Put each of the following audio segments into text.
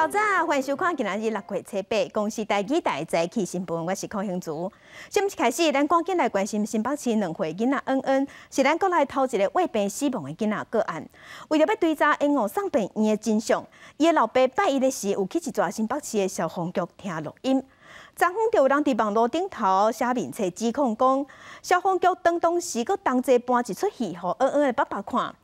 透早，歡迎收看今仔日6月7日公視台語台早起新聞，我是柯興竹。新聞開始，咱趕緊來關心新北市2歲囡仔恩恩，是咱國內頭一个胃病死亡的囡仔個案。為著欲追查延誤送病院的真相，伊的老爸拜一的時有去一逝新北市的消防局聽錄音。昨昏就有人佇網路頂頭寫面冊指控講，消防局當時閣同齊搬一齣戲，予恩恩的爸爸看。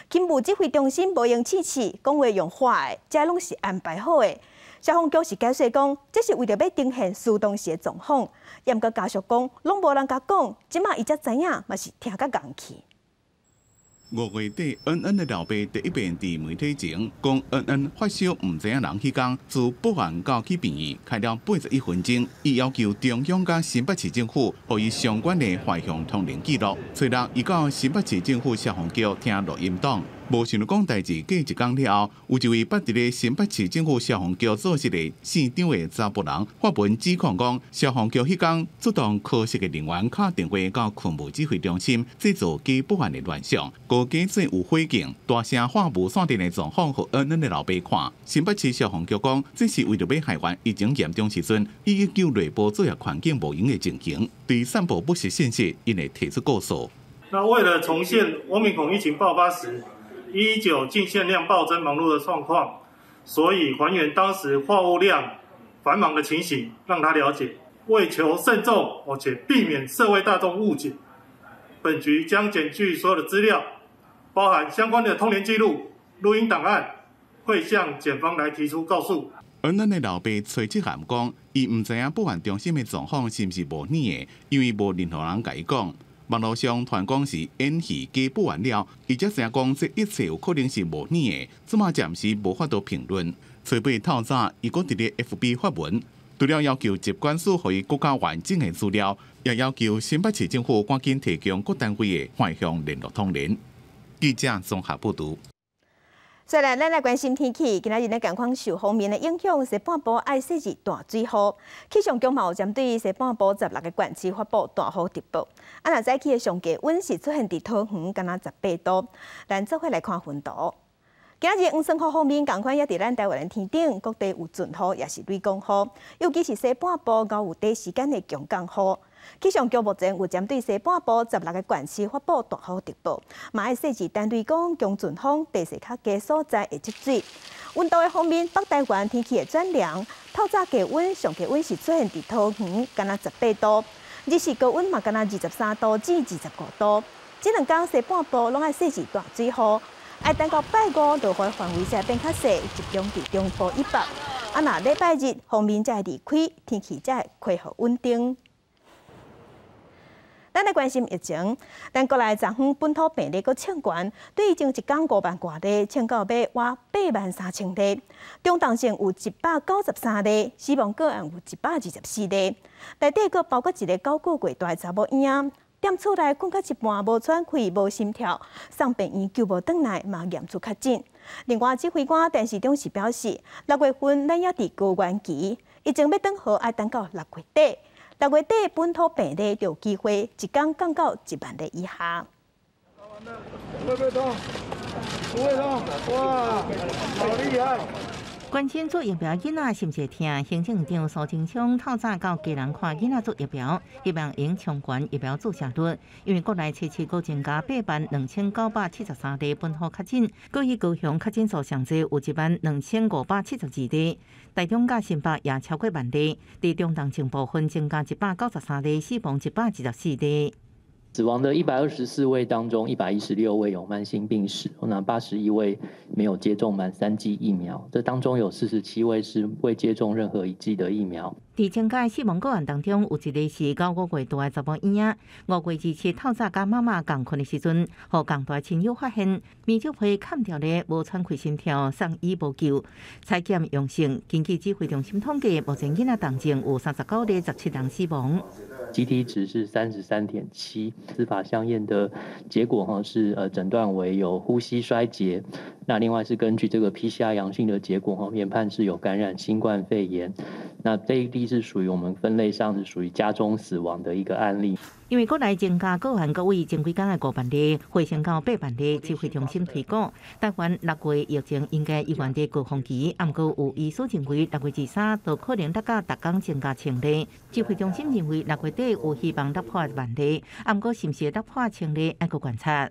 勤務指揮中心無閒試試，講話用畫的，這攏是安排好的。消防局是解釋講，這是為著欲呈現事當時的狀況。毋過家屬講，攏無人共講，這馬伊才知影，嘛是聽甲戇去。5月底，恩恩的老爸第一遍佇媒體前講，恩恩發燒毋知影人彼工，自報案到去病院開了81分鐘，伊要求中央佮新北市政府予伊相關的橫向通聯記錄。初六，伊到新北市政府消防局聽錄音檔，無想著講代誌過一工了後，有一位捌佇咧新北市政府消防局做事的姓張的查埔人發文指控講，消防局彼工出動科室的人員敲電話到勤務指揮中心，製造假報案的亂象，閣假做有火警、大聲喊無線電的狀況，予恩恩的老爸看。新北市消防局講，這是為著欲還原疫情嚴重時陣，119內部作業環境無閒的情形，對散布不實信息，𪜶會提出告訴。那為了重現歐米孔疫情爆發時，119進線量暴增忙碌的狀況，所以還原當時話務量繁忙的情形，讓他了解。為求慎重，而且避免社會大眾誤解，本局將檢具所有的資料，包含相關的通聯記錄、錄音檔案，會向檢方來提出告訴。恩恩的老爸崔志涵講，伊毋知影報案中心的狀況是毋是模擬的，因為無任何人共伊講。網路上傳講是演戲假報案了，伊才知影講這一切有可能是模擬的，這馬暫時無法度評論。初八透早，伊閣佇咧 FB 發文，除了要求疾管署予伊閣較完整的資料，也要求新北市政府趕緊提供各單位的橫向聯絡通聯。記者綜合報導。再來，咱來關心天氣。今仔日咧，仝款受鋒面的影響，西半部愛細緻大水雨。氣象局嘛有針對西半部16個縣市發布大雨特報。啊，若早起的上低溫是出現佇桃園，敢若18度。咱做伙來看雲圖。今仔日黃酸雨鋒面仝款也佇咱台灣的天頂，各地有陣雨，也是雷公雨，尤其是西半部較有短時間的強降雨。氣象局目前有針對西半部16個縣市發布大雨特報，嘛愛細緻等雷公、強陣風，地勢較低所在會積水。溫度的方面，北台灣天氣會轉涼，透早低溫上低溫是出現佇桃園，敢若18度，日時高溫嘛敢若23度至25度。這兩工西半部攏愛細緻大水雨，愛等到拜五落雨範圍才變較細，集中佇中部以北。啊，若禮拜日鋒面才會離開，天氣才會恢復穩定。咱來關心疫情，咱國內昨昏本土病例閣衝懸，對前一工5萬外例，衝到欲倚8萬3千例。中重症有193例，死亡個案有124例。內底閣包括一個9個月大的查某嬰仔，踮厝內睏到一半無喘氣、無心跳，送病院救無轉來，嘛驗出確診。另外，指揮官陳時中是表示，6月份咱猶佇高原期，疫情欲轉好愛等到六月底。六月底本土病例就有機會一工降到1萬例以下。會不會痛？不會痛，哇，好厲害！關心注疫苗囡仔是毋是會疼？行政院長蘇貞昌透早到基隆看囡仔注疫苗，希望會用衝懸疫苗注射率。因為國內初七閣增加8萬2973例本土確診，閣以高雄確診數上濟有1萬2572例，台中佮新北也超過萬例。佇中重症部分增加193例，死亡124例。死亡的124位當中，116位有慢性病史，那81位沒有接種滿三劑疫苗，這當中有47位是未接種任何一劑的疫苗。佇增加死亡個案當中，有一个是9個月大的查某嬰仔，5月27透早佮媽媽仝睏的時陣，予仝蹛親友發現，面罩被砍掉咧，無喘氣心跳，送醫無救，採檢陽性。根據指揮中心統計，目前囡仔重症有39例，17人死亡。 GT 值是33.7，司法相驗的結果哈是診斷為有呼吸衰竭，那另外是根據這個 PCR 陽性的結果哈，研判是有感染新冠肺炎。那這一例是屬於我們分類上是屬於家中死亡的一個案例。因為國內增加個案，各位前幾工的5萬例，回升到8萬例，指揮中心推估，台灣6月疫情應該依然佇高峰期，毋過有醫師認為6月23就可能達到逐工增加千例。指揮中心認為6月底有希望突破萬例，毋過是毋是突破千例，愛閣觀察。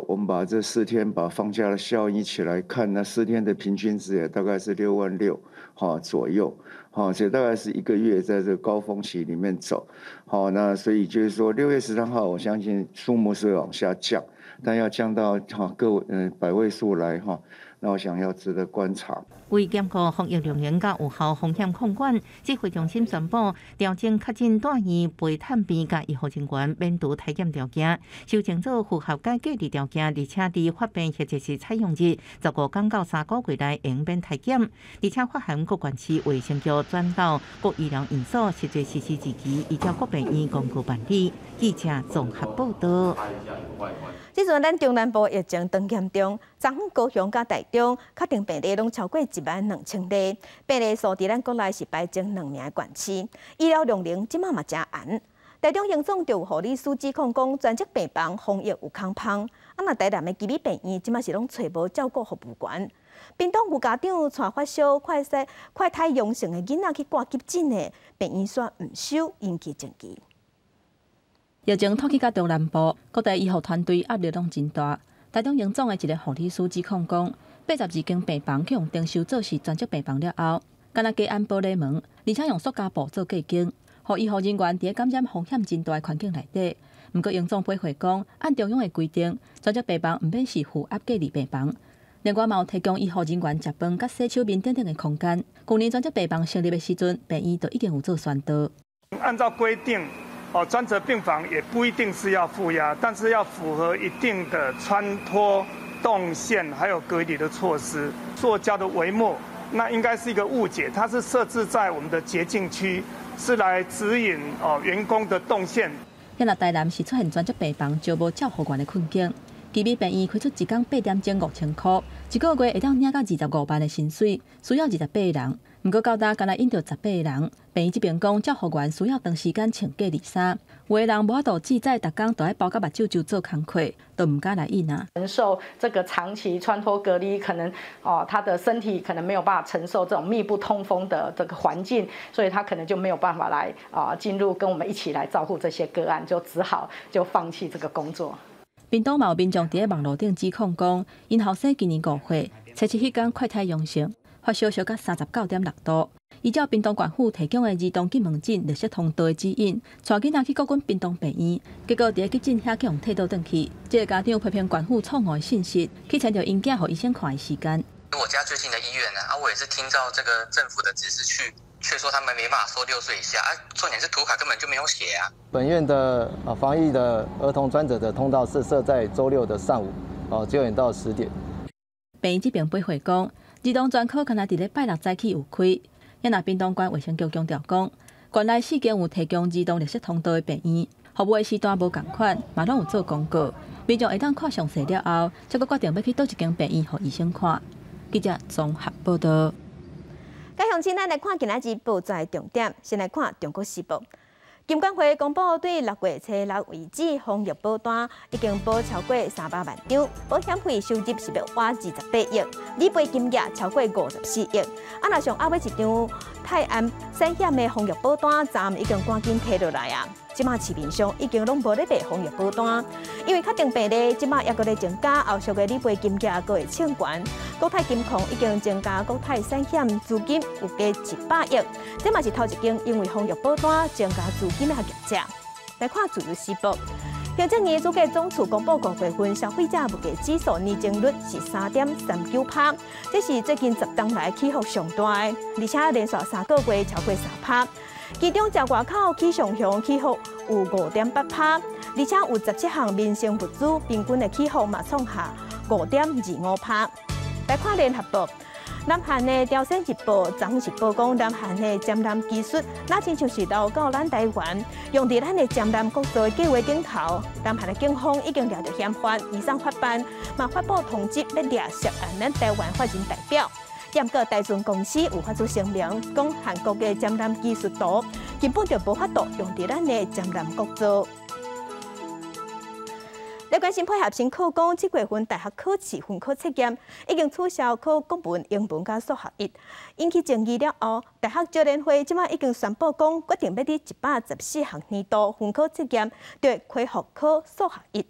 我們把這四天把放假的效應一起來看，那四天的平均值也大概是6萬6，哈左右，哈，所以大概是一個月在這個高峰期裡面走，好，那所以就是說6月13號，我相信數目是會往下降，但要降到哈個百位數來哈，那我想要值得觀察。為兼顧防疫量能佮有效風險控管，指揮中心宣布調整確診住院陪探病佮醫護人員免除體檢條件，修正做符合該隔離條件，而且佇發病或者是採樣日15天到3個月內會免體檢，而且發函各縣市衛生局轉到各醫療院所實際實施日期，依照各病院公告辦理。記者綜合報道。這陣咱中南部疫情當嚴重，昨昏高雄佮台中確診病例攏超過1萬2千例，病例數佇咱國內是排前兩名的縣市，醫療量能這馬嘛誠絚。台中榮總就有護理師指控講，專責病房防疫有空芳，啊若台南的基米病院這馬是攏揣無照顧服務員。屏東有家長帶發燒、快篩、快篩陽性的囡仔去掛急診的，病院煞毋收，引起爭議。疫情拖去到中南部，各地醫護團隊壓力攏真大。台中榮總的一个護理師指控講，82間病房去予徵收做是專責病房了後，敢若加安玻璃門，而且用塑膠布做隔間，予醫護人員佇咧感染風險真大的環境內底。毋過榮總回回講，按中央的規定，專責病房毋免是負壓隔離病房。另外嘛有提供醫護人員食飯佮洗手面等等的空間。去年專責病房成立的時陣，病院就已經有做宣導。按照規定，哦，專責病房也不一定是要負壓，但是要符合一定的穿脫動線還有隔離的措施。塑膠的帷幕，那應該是一個誤解，它是設置在我們的潔淨區，是來指引哦員工的動線。現在台南是出現專責病房招無照護員的困境，基米病院開出一工8點鐘5000塊，一個月會當領到25萬的薪水，需要28個人。毋過到今敢若𪜶著18個人，病院這邊講照護員需要長時間穿隔離衫，有的人無法度志在逐工都愛包甲目睭就做工課，都毋敢來應啊。承受這個長期穿脫隔離，可能哦，他的身體可能沒有辦法承受這種密不通風的這個環境，所以他可能就沒有辦法來啊進入跟我們一起來照顧這些個案，就只好就放棄這個工作。屏東嘛有民眾佇咧網路頂指控講，𪜶後生今年5歲，初七彼工快篩陽性，發燒燒到39.6度。依照屏東縣府提供的兒童急門診綠色通道的指引，帶囡仔去國軍屏東病院，結果佇咧急診遐去予退倒轉去。這個家長批評縣府錯誤的信息，去遷就𪜶囝予醫生看的時間。我家最近的醫院呢，啊，我也是聽照這個政府的指示去，卻說他們沒辦法收6歲以下，啊，重點是圖卡根本就沒有寫啊。本院的防疫的兒童專責的通道是設在週六的上午，哦9點到10點。病院這邊回回講，兒童專科敢若佇咧拜六早起有開。若屏東縣衛生局強調講，縣內四間有提供兒童綠色通道的病院，服務的時段無仝款，嘛攏有做公告，民眾會當看詳細了後，才閣決定欲去佗一間病院予醫生看。記者綜合報道。各鄉親，咱來看今仔日報紙的重點，先來看《中國時報》。金管會公布，對6月初6為止，防疫保單已經保超過300萬張，保險費收入是欲倚28億，理賠金額超過54億。啊，若上後尾一張泰安產險的防疫保單，昨暗已經趕緊提落來啊！這馬市面上已經攏無咧賣防疫保單，因為確診病例這馬猶閣咧增加，後續的理賠金額閣會衝懸。國泰金控已經增加國泰產險資金有加100億，這嘛是頭一間因為防疫保單增加資金的業者。來看《自由時報》，行政院主計總處公布5月份消費者物價指數年增率是3.39%，這是最近10冬來起伏上大的，而且連續3個月超過3%。其中，食外口起上雄起伏有5.8%，而且有17項民生物資平均的起伏嘛創下5.25%。來看聯合報，南韓的朝鮮日報昨昏是報講，南韓的潛艦技術，若親像是流到咱台灣，用佇咱的潛艦國造的計劃頂頭，南韓的警方已經掠著嫌犯，移送法辦，嘛發布通緝欲掠涉案咱台灣法人代表。毋過大船公司有發出聲明，講韓國的針艦技術圖根本就無法度用佇咱的針艦國造。來關心配合新課綱，這月份大學考試分科測驗已經取消考國文、英文佮數學一，引起爭議了後，大學招聯會這馬已經宣布講，決定欲佇114學年度分科測驗就恢復考數學一。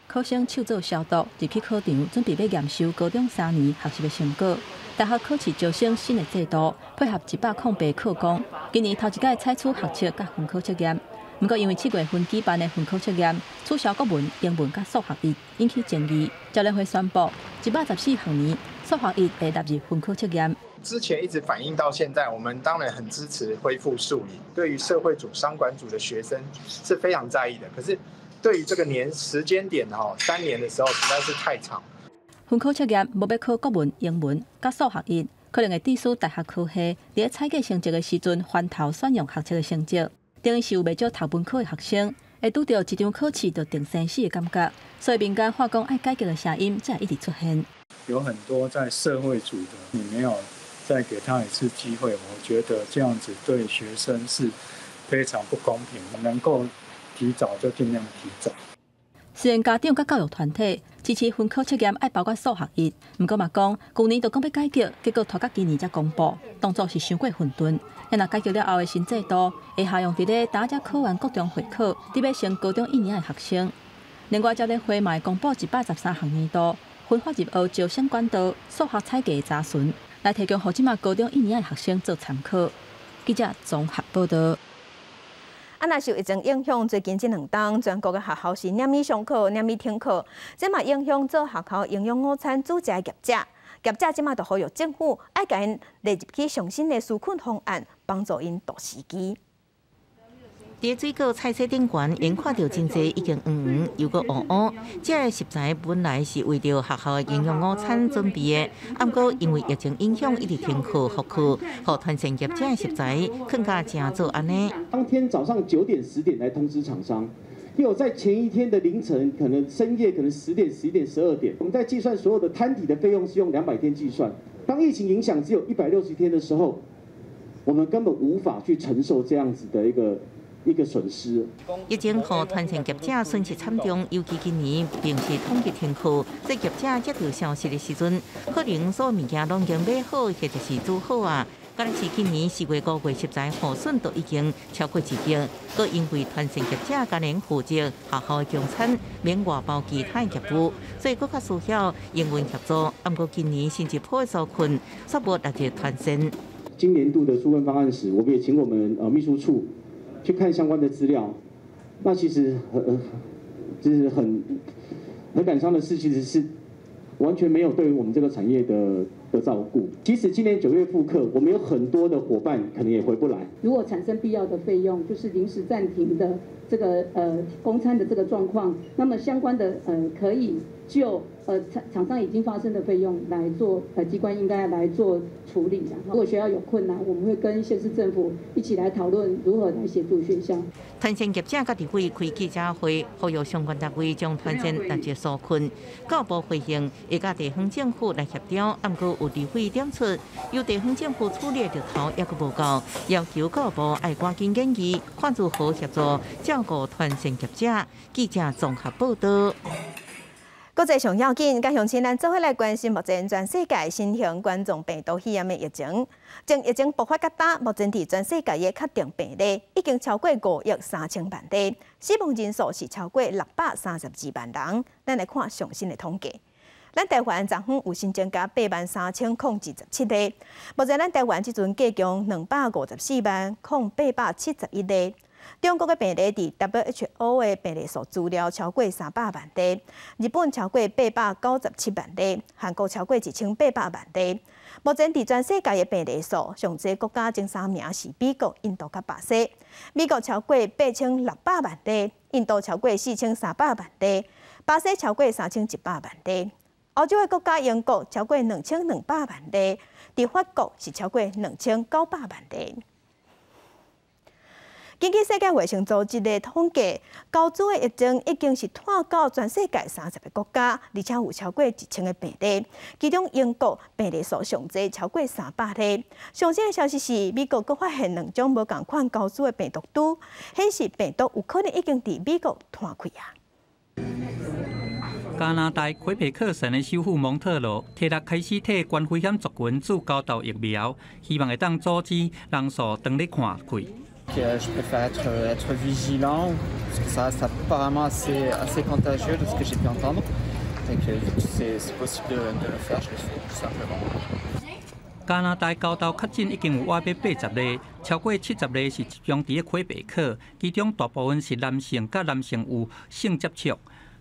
考生手做消毒，入去考場，準備欲驗收高中3年學習的成果。大學考試招生新的制度，配合108課綱，今年頭一擺採取學測佮分科測驗。毋過，因為7月份舉辦的分科測驗取消國文、英文佮數學一，引起爭議。招聯會宣布，114學年數學一會納入分科測驗。之前一直反映到現在，我們當然很支持恢復數理，對於社會組、商管組的學生是非常在意的。可是對於這個年時間點吼，3年的時候實在是太長。分科測驗無欲考國文、英文佮數學一，可能會致使大學科系佇咧採計成績的時陣，翻頭選用學測的成績。等於是有袂少讀文科的學生會拄著一場考試就定生死的感覺，所以民間喊講愛改革的聲音才會一直出現。有很多在社會組的，你沒有再給他一次機會，我覺得這樣子對學生是非常不公平。能夠提早就盡量提早。雖然家長佮教育團體支持分科測驗愛包括數學一，毋過嘛講，舊年就講欲改革，結果拖到今年才公布，當作是傷過混沌。若改革了後的新制度，會效用佇咧今才考完國中會考，佇欲升高中一年的學生。另外，招聯會嘛會公布113學年度分發入學招生管道數學採計的查詢，來提供予這馬高中一年的學生做參考。記者綜合報導。啊，若受疫情影響，最近這兩冬全國的學校是連續上課、連續停課，這嘛影響做學校營養午餐煮食的業者。業者這馬就呼籲政府愛共𪜶列入去上新的紓困方案，幫助𪜶渡時機。佇水果菜市頂懸，𪜶看著真濟已經黃黃又閣烏烏。這个食材本來是為著學校的營養午餐準備的，毋過因為疫情影響，一直停課復課，予團膳業者的食材囥甲誠做按呢。當天早上9點10點來通知廠商，又在前一天的凌晨，可能深夜，可能10點、11點、12點，我們在計算所有的攤底的費用是用200天計算。當疫情影響只有160天的時候，我們根本無法去承受這樣子的一個損失。疫情予團膳業者損失慘重，尤其今年並是統一停課，這業者接到消息的時陣，可能所有物件攏已經買好或者是煮好啊。敢若是今年4月、5月食材耗損都已經超過1億，閣因為團膳業者敢若負責學校的供餐，免外包其他業務，所以閣較需要營運協助。毋過今年新一波紓困，煞無納入團膳。今年度的紓困方案時，我們也請我們秘書處去看相關的資料，那其實很，就是很感傷的事，其實是完全沒有對於我們這個產業的照顧。即使今年9月復課，我們有很多的夥伴可能也回不來。如果產生必要的費用，就是臨時暫停的這個供餐的這個狀況，那麼相關的可以就廠商已經發生的費用來做，機關應該來做處理。如果學校有困難，我們會跟縣市政府一起來討論如何來協助學校。團膳業者佮立委開記者會，呼籲相關單位將團膳納入紓困。教育部回應，會佮地方政府來協調，毋過有立委點出，由地方政府處理的日頭猶閣無夠，要求教育部愛趕緊研議，看如何協助照顧團膳業者。記者綜合報導。國際上要緊，佮鄉親咱做伙來關心目前全世界新型冠狀病毒肺炎的疫情。從疫情爆發到今，目前佇全世界的確定病例已經超過5億3千萬例，死亡人數是超過632萬人。咱來看上新的統計。咱台灣昨昏有新增加83,027例，目前咱台灣這陣計共254萬零871例。中國的病例佇 WHO 的病例數資料超過300萬例，日本超過897萬例，韓國超過1800萬例。目前佇全世界的病例數，上濟國家前三名是美國、印度佮巴西。美國超過8600萬例，印度超過4300萬例，巴西超過3100萬例。歐洲的國家英國超過2200萬例，佇法國是超過2900萬例。根據世界衛生組織的統計，猴痘的疫情已經是湠到全世界30個國家，而且有超過1000個病例。其中英國病例數上濟，超過300例。上新的消息是，美國閣發現兩種無仝款猴痘的病毒株，顯示病毒有可能已經佇美國湠開啊。加拿大魁北克省的首府蒙特羅，提六開始替高危險族群注猴痘疫苗，希望會當阻止人數當咧擴開。 Je préfère être vigilant, parce que ça reste apparemment assez contagieux de ce que j'ai pu entendre. Et que c'est possible de le faire, je le fais tout simplement. 加拿大猴痘確診已經有倚欲80例，超過70例是集中佇魁北克，其中大部分是男性，佮男性有性接觸。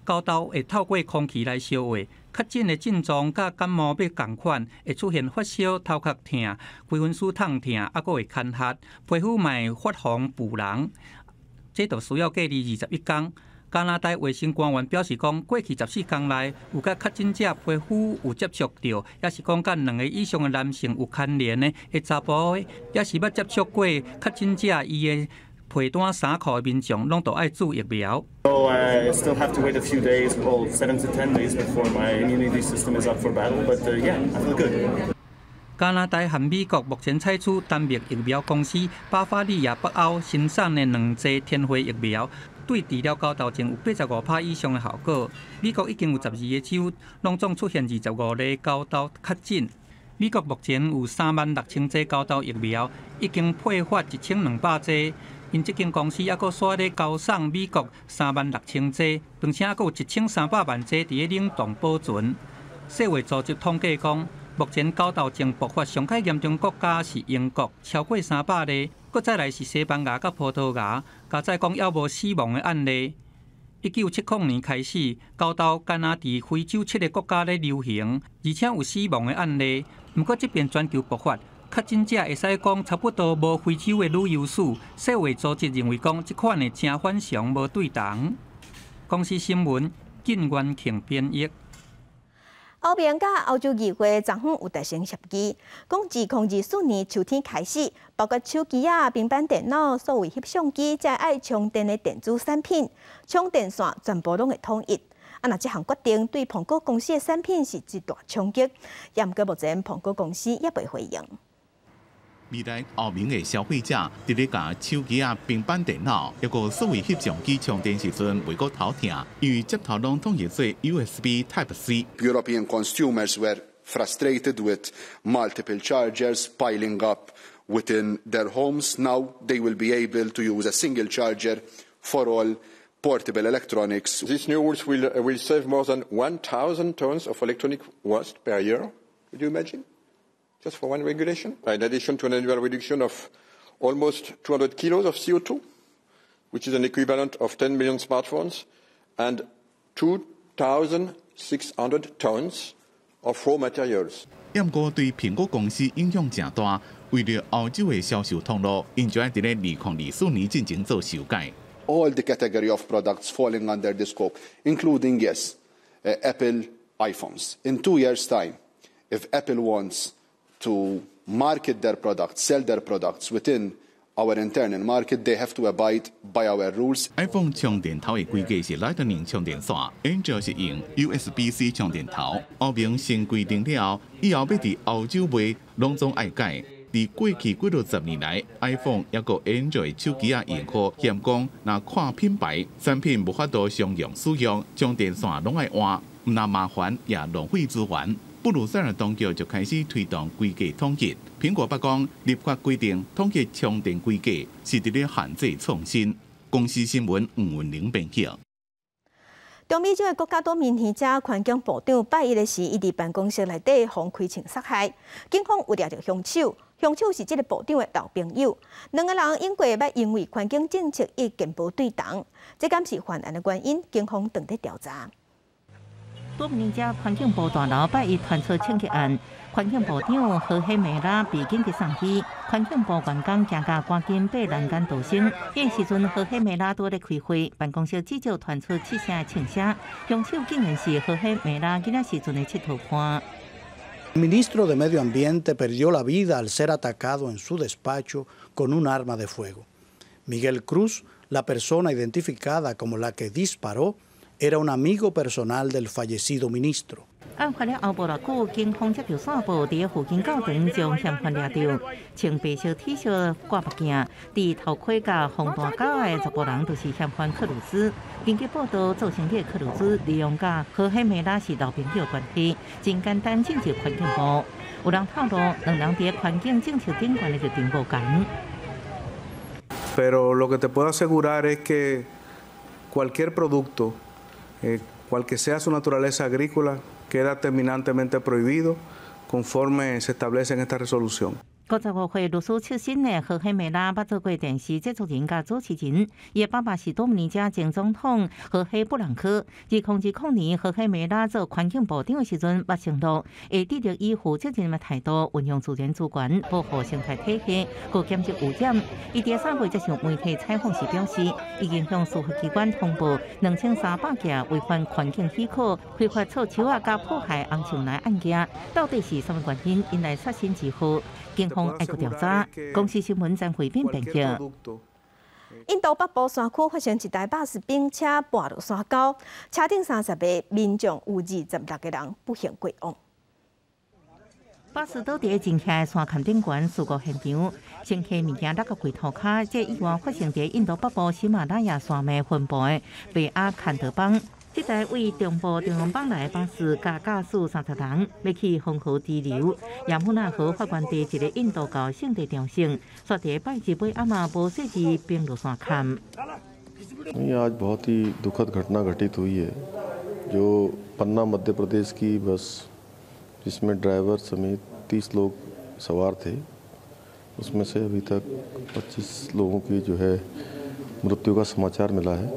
猴痘會透過空氣來相傳，確診的症狀佮感冒欲仝款，會出現發燒、頭殼疼、規身軀痛疼，猶閣會乾渴，皮膚嘛會發紅浮膿，這就需要隔離21天。加拿大衛生官員表示講，過去14天內有佮確診者皮膚有接觸著，抑是講佮兩个以上的男性有牽連的查埔，抑是捌接觸過確診者伊的被單衫褲的民眾，攏都愛注疫苗。 So I still have to wait a few days, well, 7 to 10 days before my immunity system is up for battle. But yeah, I feel good. 加拿大和美國目前採取丹麥疫苗公司巴伐利亞北歐生產的兩劑天花疫苗，對治療猴痘症有85%以上的效果。美國已經有12個州攏總出現25例猴痘確診。美國目前有36,000劑猴痘疫苗，已經配發1200劑。𪜶這間公司猶閣煞咧交送美國36,000劑，並且猶閣有1300萬劑佇咧冷凍保存。世衛組織統計講，目前猴痘症爆發上較嚴重國家是英國，超過300例，閣再來是西班牙佮葡萄牙，加載講猶無死亡的案例。1970年開始，猴痘敢若佇非洲七个國家咧流行，而且有死亡的案例。毋過這遍全球爆發，確診者會使講差不多無非洲的旅遊史。世衛組織認為講，這款的誠反常無對同。公視新聞，靳元慶編譯。歐盟佮歐洲議會昨昏有達成協議，講自2024年秋天開始，包括手機啊、平板電腦、數位翕相機，這愛充電的電子產品，充電線全部攏會統一。啊，若這項決定對蘋果公司的產品是一大衝擊，也毋過目前蘋果公司猶未回應。未來歐盟的消費者佇咧共手機啊、平板電腦，抑閣數位翕相機充電時陣，袂閣頭疼，因為接頭攏統一做 USB Type C。 European consumers were frustrated with multiple chargers piling up within their homes. Now they will be able to use a single charger for all portable electronics. These new rules will save more than 1,000 tons of electronic waste per year. Could you imagine? Just for one regulation. In addition to an annual reduction of almost 200 kilos of CO2, which is an equivalent of 10 million smartphones, and 2,600 tons of raw materials. 毋過對蘋果公司影響誠大，為著歐洲的銷售通路，𪜶就愛佇咧2024年進前做修改。 All the category of products falling under the scope, including, yes, Apple iPhones. In 2 years' time, if Apple wants to market their products, sell their products within our internal market, they have to abide by our rules. iPhone 充電頭的規格是 Lightning 充電線，安卓是用 USB-C 充電頭。歐盟新規定了後，以後欲佇歐洲賣，攏總愛改。佇過去幾若十年來，iPhone 抑閣安卓手機仔用戶嫌講，若跨品牌產品無法度相容使用，充電線攏愛換，毋但麻煩也浪費資源。布魯塞爾當局就開始推動規格統一。蘋果捌講，立法規定統一充電規格是佇咧限制創新。公視新聞吳文玲編輯。中美洲的國家多米尼加環境部長拜一的時，伊佇辦公室內底予人開槍殺害，警方有掠著兇手，兇手是這个部長的老朋友。兩个人應過捌因為環境政策意見無對同，這敢是犯案的原因？警方正佇調查。多米尼加環境部大樓拜一傳出槍擊案，環境部長何黑梅拉被緊急送醫，環境部員工驚甲趕緊爬欄杆逃生。彼時陣何黑梅拉拄咧開會，辦公室至少傳出七聲槍聲，兇手竟然是何黑梅拉囡仔時陣的𨑨迌伴。 El ministro de Medio Ambiente perdió la vida al ser atacado en su despacho con un arma de fuego. Miguel Cruz, la persona identificada como la que disparó, era un amigo personal del fallecido ministro. 案發了後無偌久，警方接著線報，佇附近教堂將嫌犯掠著，穿白色 T 恤、掛目鏡，戴頭盔佮防彈甲的查埔人，就是嫌犯克魯茲。根據報道，做生意的克魯茲利用佮何黑梅拉是老朋友關係，真簡單進入環境部。有人透露，兩人佇環境政策頂懸的立場無仝。 Pero lo que te puedo asegurar es que cualquier producto, cual que sea su naturaleza agrícola, queda terminantemente prohibido conforme se establece en esta resolución. 55歲律師出身的何黑梅拉，捌做過電視製作人佮主持人。伊的爸爸是多米尼加前總統何黑布朗科。2020年，何黑梅拉做環境部長的時陣，捌承諾會致力以負責任的態度運用自然資源，保護生態體系，閣減少污染。伊佇3月接受媒體採訪時表示，已經向司法機關通報2300件違反環境許可、非法採樹仔佮破壞紅樹林案件，到底是啥物原因引來殺身之禍？警方愛閣調查。公視新聞張惠敏編輯。印度北部山區發生一台巴士冰車跋落山溝，車頂30個民眾有26個人不幸過往。巴士倒佇真險的山崁頂懸事故現場，乘客物件落予規塗跤。這意外發生佇印度北部喜馬拉雅山脈分部的貝阿坎德邦。這台為中部中央邦來的巴士，共駕駛30人，欲去恆河支流亞姆納河發源地一個印度教聖地朝聖，煞佇拜日尾暗仔無細緻崩落山崁。 आज बहुत ही दुखद घटना घटित हुई है, जो पन्ना मध्य प्रदेश की बस, जिसमें ड्राइवर समेत 30 लोग सवार थे, उसमें से अभी तक 25 लोगों की जो है मृत्यु का समाचार मिला है。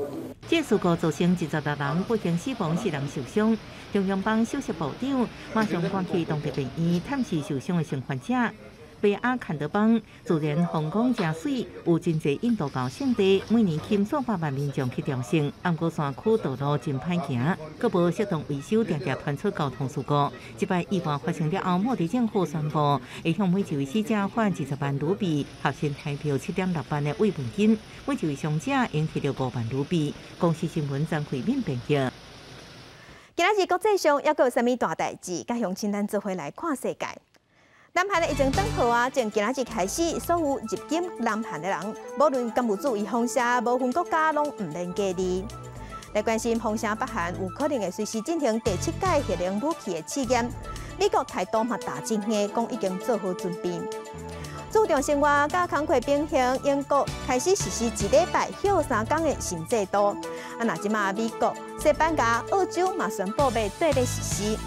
這事故造成26人不幸死亡，四人受傷。中央邦首席部長馬上趕去當地病院探視受傷的生還者。北阿坎德邦自然風光誠媠，有真濟印度教聖地，每年吸引數百萬民眾去朝聖。毋過山區道路真歹行，閣無適當維修，定定傳出交通事故。這擺意外發生了後，莫迪政府宣布會向每一位死者發20萬盧比，合新台幣7.6萬的慰問金；每一位傷者應提著5萬盧比。公視新聞張惠敏編譯。今仔日國際上猶閣有啥物大代誌？佮鄉親咱做伙來看世界。南韓的疫情轉好啊，從今仔日開始，所有入境南韓的人，無論敢有注意放射，無分國家，攏毋免隔離。來關心放射北韓有可能會隨時進行第七屆核能武器的試驗，美國態度嘛大真硬，講已經做好準備。注重生活佮工課平衡，英國開始實施一禮拜歇3工的新制度。啊，若這馬美國、西班牙、澳洲嘛宣布欲綴咧實施。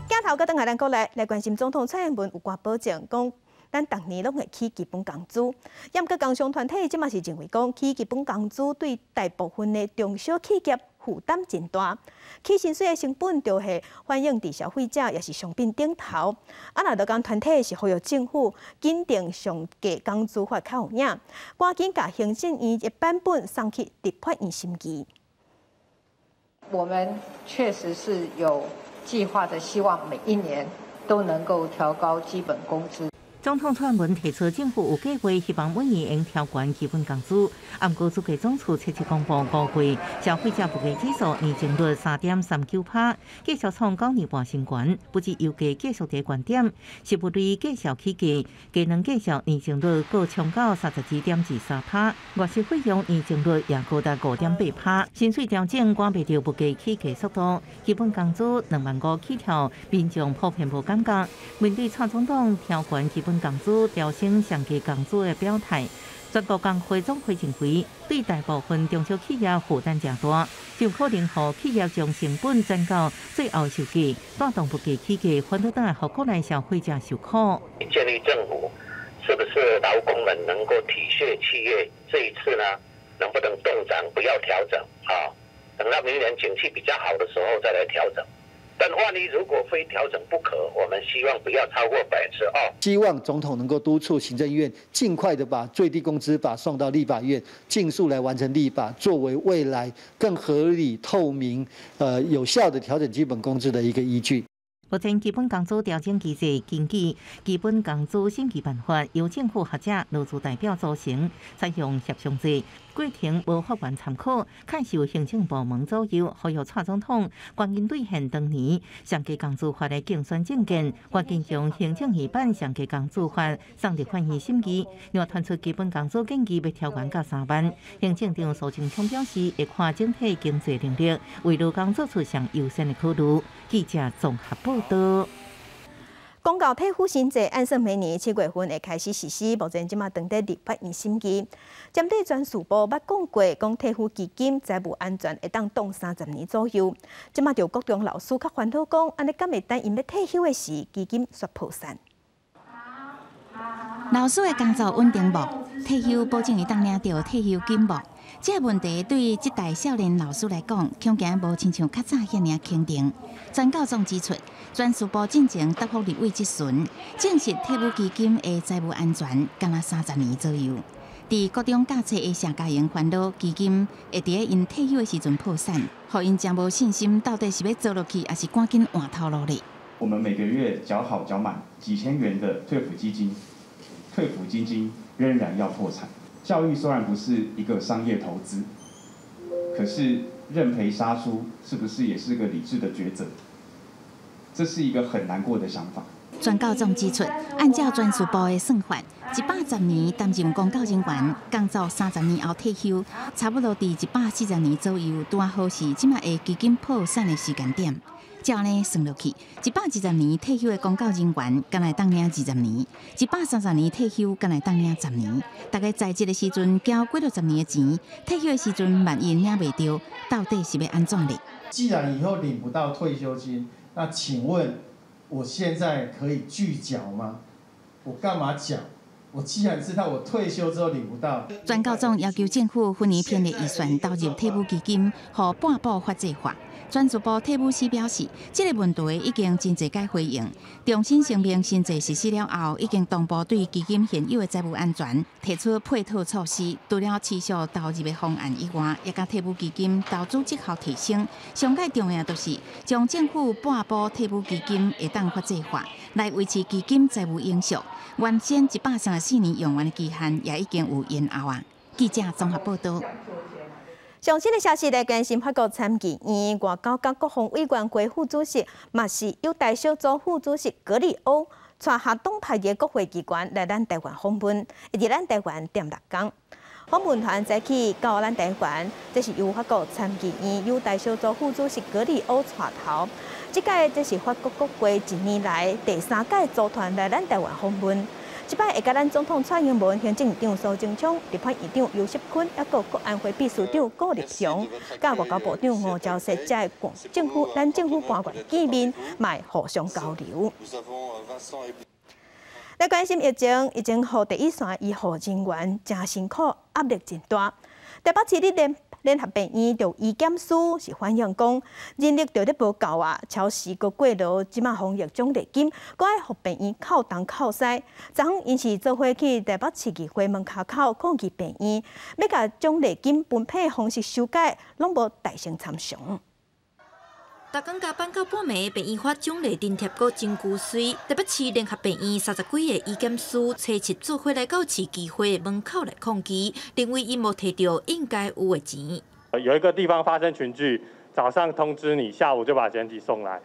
鏡頭閣轉來咱國內來關心總統蔡英文有關保證，講咱逐年攏會起基本工資。毋過工商團體這馬是認為講起基本工資對大部分的中小企業負擔真大，起薪水的成本就會反映佇消費者抑是商品頂頭。啊，若勞工團體是呼籲政府緊訂上低工資法較有影，趕緊共行政院的版本送去立法院審議。我們確實是有計劃的，希望每一年都能夠調高基本工資。總統蔡英文提出，政府有計劃，希望每年會調懸基本工資。毋過主計總處七七公布5月消費者物價指數年增率3.39%，繼續創9年半新高，不止油價繼續佇懸點，食物類繼續起價，雞卵繼續年增率閣衝到32.23%，外食費用年增率也高達5.8%。薪水調整趕袂著物價起價速度，基本工資2萬5起跳，民眾普遍無感覺。面對蔡總統調懸基本工資、調升上低工資的表態，全國工會總會認為，對大部分中小企業負擔誠大，就可能予企業將成本轉到最後售價，帶動物價起價，反倒轉來予國內消費者受苦。建議政府是不是勞工們能夠體恤企業，這一次呢，能不能凍漲，不要調整啊？等到明年景氣比較好的時候再來調整。但萬一如果非調整不可，我們希望不要超過2%。希望總統能夠督促行政院盡快的把最低工資法送到立法院，盡速來完成立法，作為未來更合理、透明、有效的調整基本工資的一個依據。目前基本工資調整機制根據基本工資審議辦法，由政府學者、勞資代表組成，採用協商制，過程無法院參考，較受行政部門左右。呼籲蔡總統趕緊兌現當年上低工資法的競選政見，趕緊將行政院版上低工資法送立法院審議。另外，傳出基本工資建議欲調懸到3萬。行政長蘇貞昌表示，會看整體經濟能力，為勞工做出上優先的考慮。記者綜合報導。公教退撫新制按算明年7月份會開始實施，目前這馬正佇立法院審議。針對人事部捌講過，講退撫基金財務安全會當擋30年左右。這馬就國中老師較煩惱講，按呢敢會等𪜶欲退休的時，基金煞破產。老師的工作穩定無？退休保證會當領著退休金無？這個問題對這代少年老師來講，恐驚無親像較早遐爾肯定。全教總指出，人事部進前答覆立委質詢，證實退撫基金的財務安全，敢若30年左右。佇國中教冊的謝家榮煩惱，基金會佇𪜶退休的時陣破產，予𪜶誠無信心，到底是欲做落去，抑是趕緊換頭路咧？我們每個月繳好繳滿幾千元的退撫基金，退撫基金仍然要破產。教育雖然不是一個商業投資，可是認賠殺出是不是也是個理智的抉擇？這是一個很難過的想法。全教總指出，按照人事部的算法，110年擔任公教人員，工作30年後退休，差不多佇140年左右，拄好是這馬的基金破產的時間點。照按呢算落去，120年退休的公教人員，敢若會當領20年；130年退休，敢若會當領十年。大家在職的時陣繳幾若十年的錢，退休的時陣萬一領袂著，到底是欲按怎咧？既然以後領不到退休金，那請問我現在可以拒繳嗎？我幹嘛繳？我既然知道我退休之後領不到。全教總要求政府分年編列預算投入退撫基金，予半補法制化。人事部退撫司表示，這個問題已經真濟擺回應。重新聲明新制實施了後，已經同步對基金現有的財務安全提出配套措施。除了持續投入的方案以外，也共退撫基金投資績效提升。上蓋重要就是將政府半補退撫基金會當法制化，來維持基金財務永續。原先134年用完的期限也已經有延後啊。記者綜合報導。上新的消息來關心法國參議院外交佮國防委員會副主席，嘛是友台小組副主席格里歐，帶合黨派的國會議員來咱台灣訪問，會佇咱台灣踮6工。訪問團早起到咱台灣，這是由法國參議院友台小組副主席格里歐帶頭。這擺這是法國國會一年來第三擺組團來咱台灣訪問。這擺會佮咱總統蔡英文、行政院長蘇貞昌、立法院長游錫堃，抑閣國安會秘書長顧立雄，佮外交部長吳釗燮，遮政府咱政府官員見面，嘛會互相交流。來關心疫情，疫情予第一線醫護人員誠辛苦，壓力真大。台北市立聯合病院著醫檢師是反映講，人力著咧無夠啊，超時閣過勞，這馬防疫獎勵金，閣愛予病院扣東扣西。昨昏𪜶是做伙去台北市議會門跤口抗議病院，欲共獎勵金分配方式修改，攏無代先參詳。逐工加班到半暝，病院發獎勵津貼閣真龜媠。台北市聯合病院30幾个醫檢師，初七做伙來到市議會門口來抗議，認為𪜶無提著應該有的錢。有一個地方發生群聚，早上通知你，下午就把檢體送來。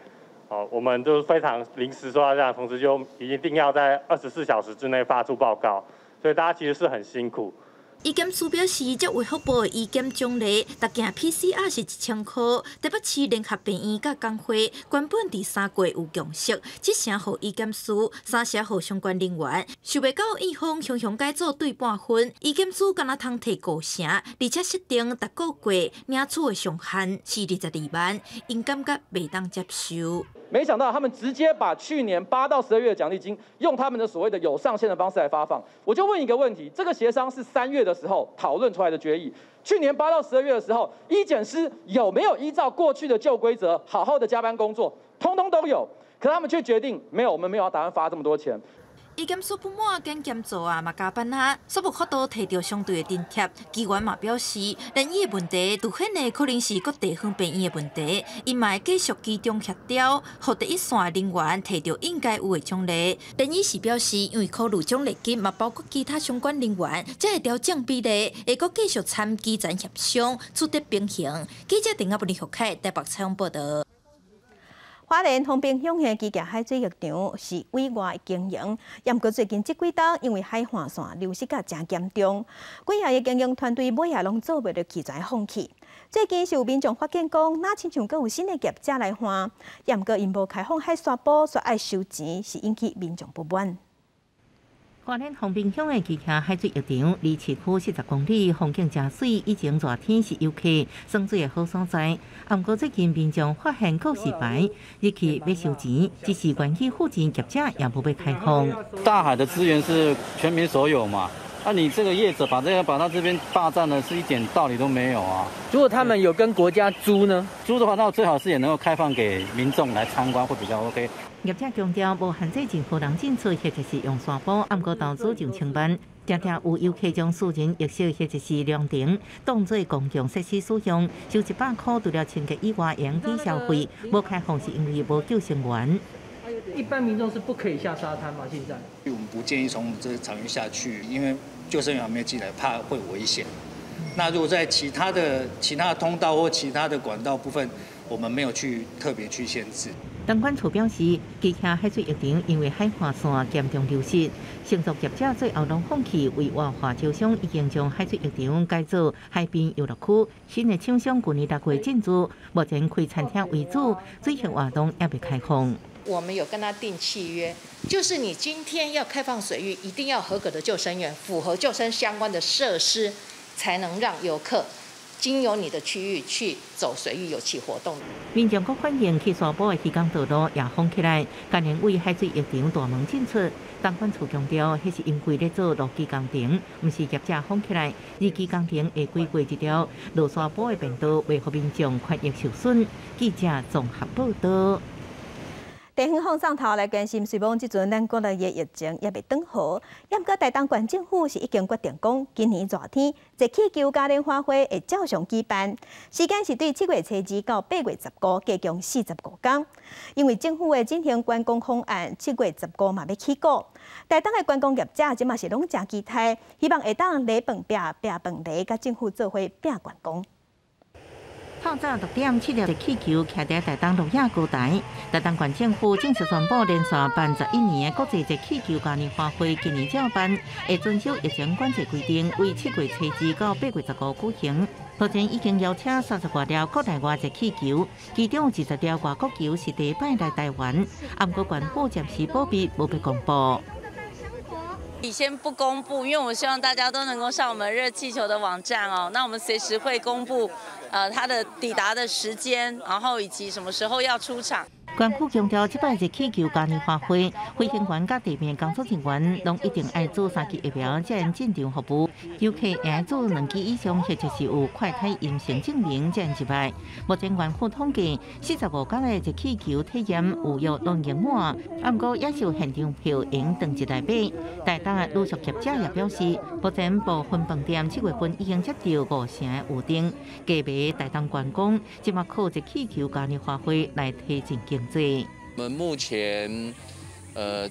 哦，我們就非常臨時收到這樣的通知，就一定要在24小時之內發出報告，所以大家其實是很辛苦。醫檢師表示，這衛福部的醫檢獎勵，逐件 PCR 是1000箍。台北市聯合病院佮工會原本佇3月有共識，一成予醫檢師，三成予相關人員。想袂到院方雄雄改做對半分，醫檢師敢若通提5成，而且設定逐個月領取的上限是22萬，𪜶感覺袂當接受。沒想到他們直接把去年8到12月的獎勵金，用他們的所謂的有上限的方式來發放。我就問一個問題：這個協商是3月的時候討論出來的決議，去年8到12月的時候，醫檢師有沒有依照過去的舊規則好好的加班工作？通通都有，可他們卻決定沒有，我們沒有要打算發這麼多錢。医检署不满检检做啊，嘛加班啊，煞无法度提著相对的津贴。议员嘛表示，连医的问题，凸显的可能是各地方病院的问题，𪜶嘛会继续居中协调，予第一线人员提著应该有的奖励。连医是表示，因为考虑奖励金嘛包括其他相关人员，才会调整比例，会阁继续参基层协商，取得平衡。记者邓阿布林学凯台北采访报道。花莲丰滨乡的机械海水浴场是委外经营，毋过最近这几冬因为海岸线流失甲诚严重，几下个经营团队尾仔拢做袂落去，全放弃。最近是有民众发现讲，若亲像阁有新的业者来换，毋过𪜶无开放海沙埔，煞爱收钱，是引起民众不满。花莲丰滨乡的机械海水浴场离市区40公里，风景诚媠。以前热天是游客耍水的好所在。毋过最近民众发现告示牌入去欲收钱，只是园区附近业者也无欲开放。大海的资源是全民所有嘛？那你这个业者把这个把他这边霸占了，是一点道理都没有啊！如果他们有跟国家租呢？租的话，那最好是也能够开放给民众来参观，会比较 OK。业者强调，无限制任何人进出，或者是用沙埔，毋过投资上千万，常常有游客将私人浴室或者是凉亭当做公共设施使用，收100块除了清洁以外，会用抵消费。无开放是因为无救生员。一般民众是不可以下沙滩吗？现在？我们不建议从这个场域下去，因为救生员还没有进来，怕会危险。那如果在其他的通道或其他的管道部分，我们没有去特别去限制。东管处表示，机械海水浴场因为海岸线严重流失，承租业者最后拢放弃为活化招商，已经将海水浴场改做海边游乐区。新的厂商去年6月进驻，目前开餐厅为主，水域活动犹未开放。我们有跟他订契约，就是你今天要开放水域，一定要合格的救生员，符合救生相关的设施，才能让游客经由你的区域去走水域游憩活动。民众阁反映去沙埔的渔港道路也封起来，干焦对海水浴场大门进出。东管处强调，彼是因为咧做路基工程，毋是业者封起来。二期工程会规划一条落沙埔的便道，袂予民众权益受损。记者综合报道。地方放送头来关心，虽罔这阵咱国内的疫情犹未转好，毋过台东县政府是已经决定讲，今年热天热气球嘉年华会会照常举办，时间是对7月初2到8月15，加共45工。因为政府的振兴观光方案，7月15嘛欲起鼓，台东的观光业者这马是拢诚期待，希望会当礼饭拚拚饭螺，佮政府做伙拚观光。透早6点，七粒热气球徛佇台东鹿野高台。台东县政府正式宣布，连续办11年的国际热气球嘉年华会，今年照办，会遵守疫情管制规定，为7月初2到8月15举行。目前已经邀请30外粒国内外热气球，其中20粒外国球是第一摆来台湾。毋过县府暂时保密，无欲公布。你先不公布，因为我希望大家都能够上我们热气球的网站哦。那我们随时会公布，它的抵达的时间，然后以及什么时候要出场。县府强调，这摆热气球嘉年华会，飞行员佮地面工作人员拢一定爱注三剂疫苗，才能进场服务。游客也爱注两剂以上，或者是有快筛阴性证明，才能入来。目前县府统计，45工的热气球体验预约拢已经满，毋过也是有现场票用当日来买。台东的旅宿业者也表示，目前部分饭店7月份已经接到五成的预订，加盟台东观光，这马靠热气球嘉年华会来提振经济。我们目前，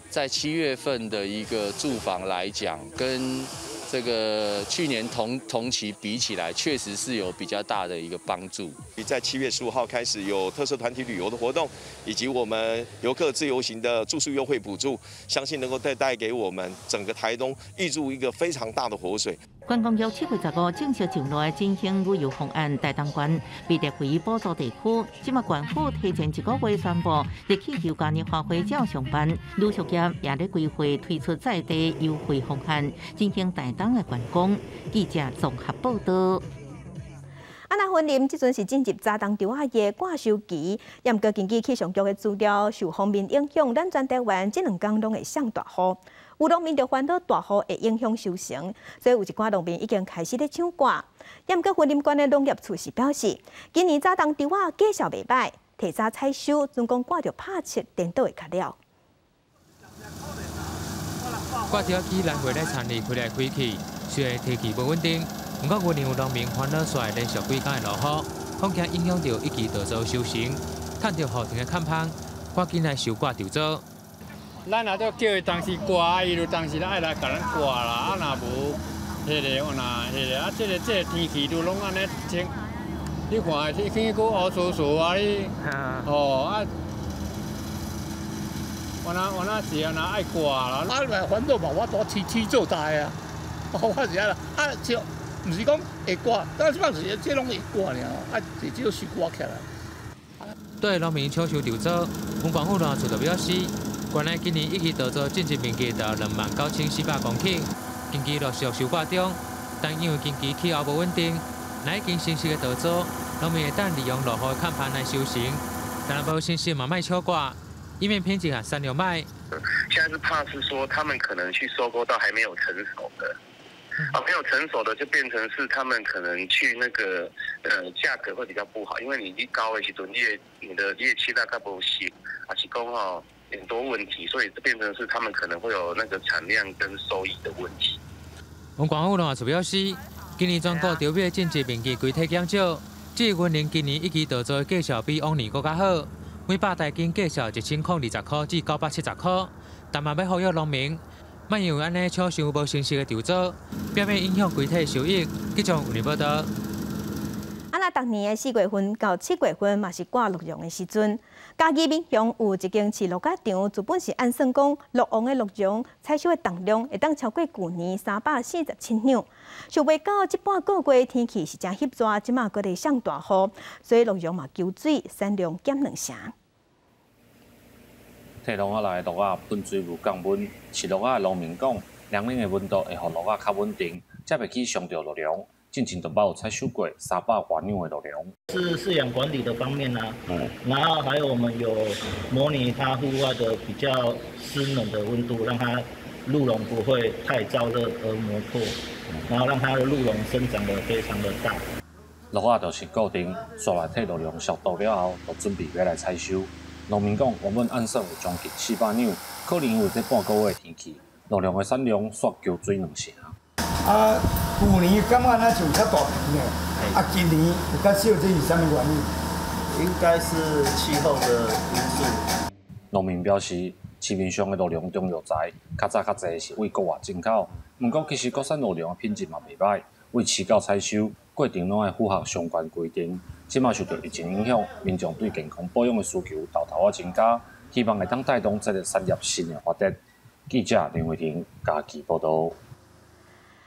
在7月份的一个住房来讲，跟这个去年同期比起来，确实是有比较大的一个帮助。在7月15号开始有特色团体旅游的活动，以及我们游客自由行的住宿优惠补助，相信能够带给我们整个台东挹注一个非常大的活水。观光局7月15正式上路的振兴旅游方案，台东县被列为补助地区。这马县府提前一个月宣布，热气球嘉年华会照常办，旅宿业也咧规划推出在地优惠方案，振兴台东的观光。记者综合报道。啊，那云林这阵是进入早冬稻仔的挂收期，毋过根据气象局的资料，受锋面影响，咱全台湾这两工拢会上大雨。有农民就烦恼大雨会影响收成，所以有一寡农民已经开始咧抢割。毋过云林县的农业处是表示，今年早冬稻仔果效袂䆀，提早采收，准讲赶著拍七颠倒会较了。挂吊机来回咧田里开来开去，虽然天气无稳定，毋过云林有农民烦恼煞连续几工的落雨，恐惊影响著一季稻作收成，趁著雨停的坎香，赶紧来收割稻作。咱若都叫伊当时割，伊就当时爱来共咱割啦。啊，若无，彼个我若彼个啊，这个天气都拢按呢晴，你看天气阁乌挲挲啊，你哦啊，我那是按那爱割啦。啊，来烦恼嘛，我都天天做大啊，我是按呢啊，就毋是讲会割，但是这是这拢会割尔，啊，只有收割起来。对农民抢收稻作，文广府农处就表示，原来今年一季稻作种植面积达29,400公顷，近期陆续收割中，但因为近期气候无稳定，若已经成熟的稻作，农民会当利用落雨的坎棚来收成，但若无成熟嘛，莫抢割，以免品质啊产量歹。现在是怕是说他们可能去收购到还没有成熟的，啊，没有成熟的就变成是他们可能去那个价格会比较不好，因为你一高的时阵，你的叶期大概无熟，啊是讲吼很多问题，所以变成是他们可能会有那个产量跟收益的问题。文广府农业处表示，今年全国稻米种植面积规体减少，至于云林今年一季稻作的价数比往年阁较好，每百台斤价数1020块至970块，但嘛欲呼吁农民，莫因为按呢抢收无成熟的稻作，避免影响规体收益。记者有报道。啊，那逐年的4月份到7月份嘛是割鹿茸的时阵。嘉义民雄有一间饲鹿仔场，原本是按算讲鹿王的鹿茸采收的重量会当超过旧年347两，想袂到这半个月天气是诚翕热，这马阁咧上大雨，所以鹿茸嘛求水，产量减两成。退鹿仔来鹿仔喷水无降温，饲鹿仔的农民讲，凉冷的温度会予鹿仔较稳定，才袂去伤著鹿茸。进前就捌有采收过300外两的鹿茸。是饲养管理的方面啊，然后还有我们有模拟它户外的比较湿冷的温度，让它鹿茸不会太燥热而磨破，然后让它的鹿茸生长得非常的大。鹿仔就是固定煞来退鹿茸消毒了后，就准备欲来采收。农民讲，原本按算有将近400两，可能因为这半个月的天气，鹿茸的产量煞求水两成。啊，旧年感觉若像较大片的，啊，今年有较少，这是啥物原因？应该是气候的因素。农民表示，市面上的鹿茸中药材，较早较济是为国外进口，毋过其实国产鹿茸的品质嘛袂䆀，为饲到采收过程拢爱符合相关规定。这马受到疫情影响，民众对健康保养的需求沓沓仔增加，希望会当带动这个产业新的发展。记者林慧婷嘉义报道。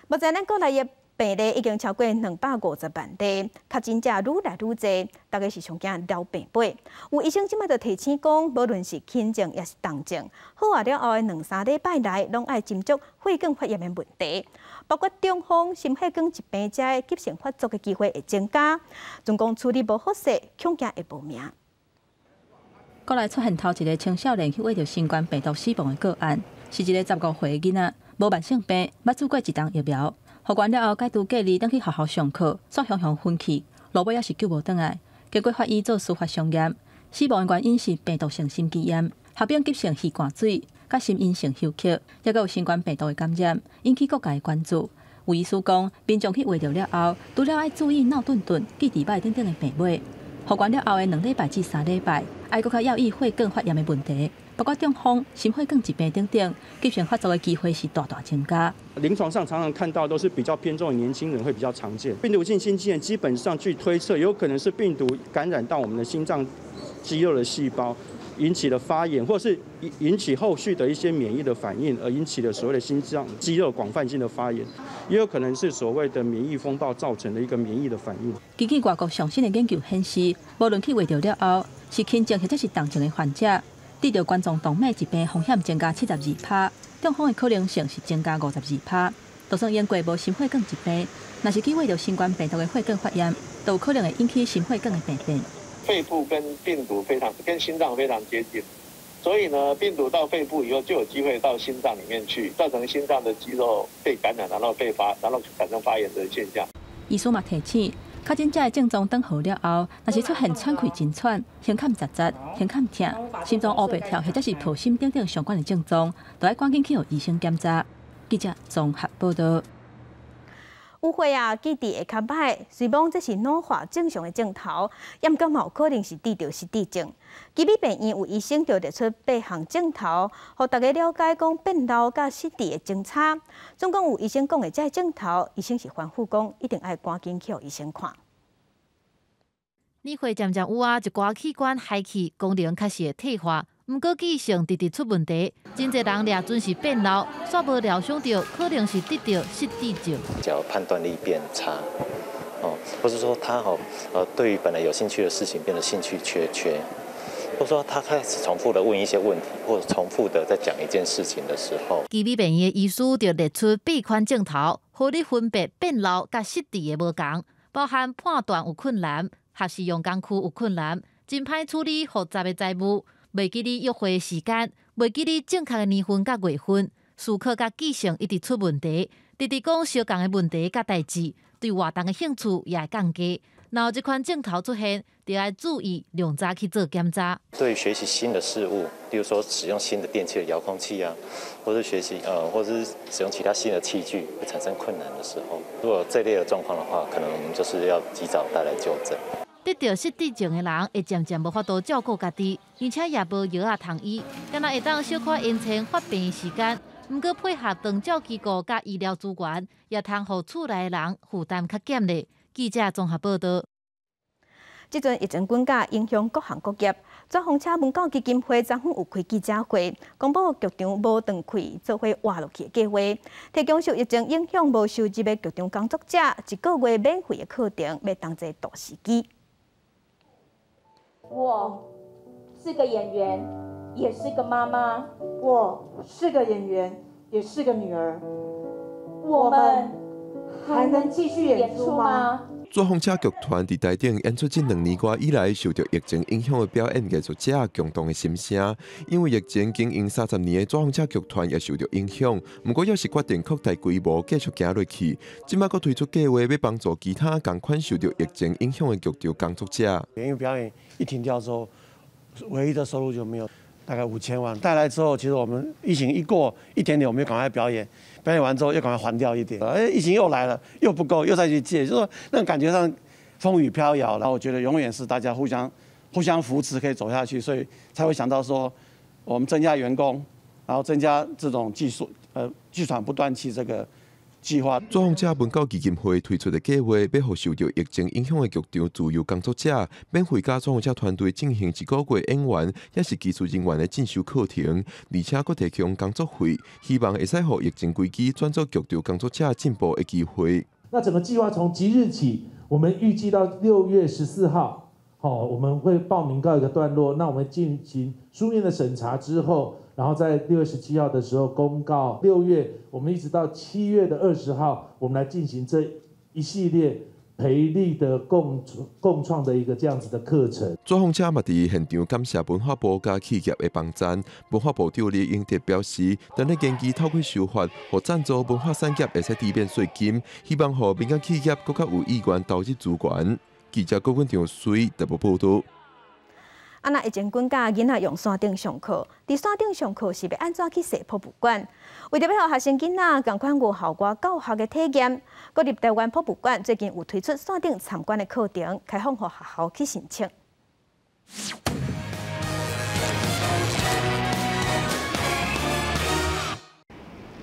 目前咱国内的病例已经超过250万例，确诊者愈来愈济，大家是上惊流病飞。有医生这马就提醒讲，无论是轻症抑是重症，好啊了后的两三礼拜内，拢爱斟酌血管发炎的问题，包括中风、心血管疾病这的急性发作的机会会增加。总讲处理无好势，恐惊会无命。国内出现头一个青少年去秽著新冠病毒死亡的个案，是一个15岁的囡仔。无慢性病，捌注过一针疫苗，复原了后解除隔离，转去学校上课，煞雄雄昏去，落尾也是救无转来。经过法医做司法相验，死亡的原因是病毒性心肌炎，合并急性气灌水，佮心因性休克，抑阁有新冠病毒的感染，引起各界的关注。有医师讲，民众去秽著了后，除了爱注意脑顿顿、记忆歹等等的病尾，复原了后的2礼拜至3礼拜，爱阁较留意血管发炎的问题。包括中风、心血管疾病等等，急性发作的机会是大大增加。临床上常常看到都是比较偏重于年轻人会比较常见。病毒性心肌炎基本上据推测，有可能是病毒感染到我们的心脏肌肉的细胞，引起的发炎，或是引起后续的一些免疫的反应，而引起的所谓的心脏肌肉广泛性的发炎，也有可能是所谓的免疫风暴造成的一个免疫的反应。根据外国上新的研究显示，无论去秽著了后是轻症或者是重症的患者，得著冠状动脉疾病风险增加72%，中风的可能性是增加52%。就算用过无心血管疾病，若是去秽著新冠病毒的血管发炎，都有可能会引起心血管的病变。肺部跟病毒非常跟心脏非常接近，所以呢，病毒到肺部以后就有机会到心脏里面去，造成心脏的肌肉被感染，然后被发，然后产生发炎的现象。医师嘛提醒，确诊者的症状转好了后，若是出现喘气真喘、胸坎窒窒、胸坎疼、心脏乌白跳或者是抱心等等相关的症状，都爱赶紧去予医生检查。記者綜合報道。有歲啊，記憶會較䆀，雖罔這是老化正常的症頭，毋過嘛有可能是得著失智症。奇美病院有醫生就列出八項症頭，予大家了解講變老佮失智的相差。總共有醫生講的這个症頭，醫生是吩咐講一定愛趕緊去予醫生看。年歲漸漸有啊，一寡器官害去，功能確實會退化。毋過記性直直出問題，真濟人掠準是變老，煞無料想著可能是得著失智症。叫判斷力變差，哦，或是說他吼，對於本來有興趣的事情變得興趣缺缺，或者說他開始重複的問一些問題，或者重複的在講一件事情的時候，奇美病院的醫師就列出八款症頭，予你分別變老佮失智的無仝，包含判斷有困難、學習用工具有困難、真歹處理複雜的財務。袂記得約會時間，袂記得正確的年份佮月份，思考佮記性一直出問題，直直講相仝的問題佮代誌，對活動的興趣也會降低。若有這款症頭出現，就愛注意量早去做檢查。對學習新的事物，例如說使用新的電器的遙控器啊，或者學習或者是使用其他新的器具會產生困難的時候，如果有這類的狀況的話，可能我們就是要及早帶來就診。得著失智症的人會漸漸無法度照顧家己，而且也無藥仔通醫，敢若會當小可延長發病的時間。毋過配合長照機構佮醫療資源，也通予厝內的人負擔較減咧。記者綜合報道。這陣疫情滾價影響各行各業，紙風車文教基金會昨昏有開記者會，公布劇場無斷開做伙活落去的計劃，提供受疫情影響無收入的劇場工作者一個月免費的課程，欲同齊度時機。我是個演員，也是個媽媽。我是個演員，也是個女兒。我們還能繼續演出嗎？紙風車劇團佇台頂演出這兩年外以來，受著疫情影響的表演藝術者共同的心聲。因為疫情經營30年的紙風車劇團也受著影響，毋過猶是決定擴大規模，繼續行落去。這擺閣推出計劃，欲幫助其他仝款受著疫情影響的劇場工作者。因為表演一停掉之後，唯一的收入就沒有，大概5000萬。帶來之後，其實我們疫情一過一點點，我們就趕快表演。表演完之後又趕快還掉一點，哎，疫情又來了，又不夠，又再去借，就是說那種感覺上風雨飄搖。然後我覺得永遠是大家互相扶持，可以走下去，所以才會想到說，我們增加員工，然後增加這種技術，劇場不斷氣這個計劃。紙風車文教基金會推出的計劃，欲予受著疫情影響的劇場自由工作者，免費佮紙風車團隊進行一個月演員，抑是技術人員的進修課程，而且閣提供工作費，希望會使予疫情危機轉做劇場工作者進步的機會。那整個計劃從即日起，我們預計到6月14號，好，我們會報名告一個段落。那我們進行書面的審查之後，然後在6月17號的時候公告，6月我們一直到7月的20號，我們來進行這一系列培力的共創的一個這樣子的課程。紙風車嘛佇現場感謝文化部佮企業的幫贊。文化部長李英哲表示，當咧研究透過修法，予贊助文化產業會使抵免稅金，希望予民間企業閣較有意願投入資源。記者郭文長水特報報導。啊，若疫情滾價，囡仔用線頂上課，佇線頂上課是欲按怎去踅博物館？為著欲予學生囡仔仝款有校外教學的體驗，國立臺灣博物館最近有推出線頂參觀的課程，開放予學校去申請。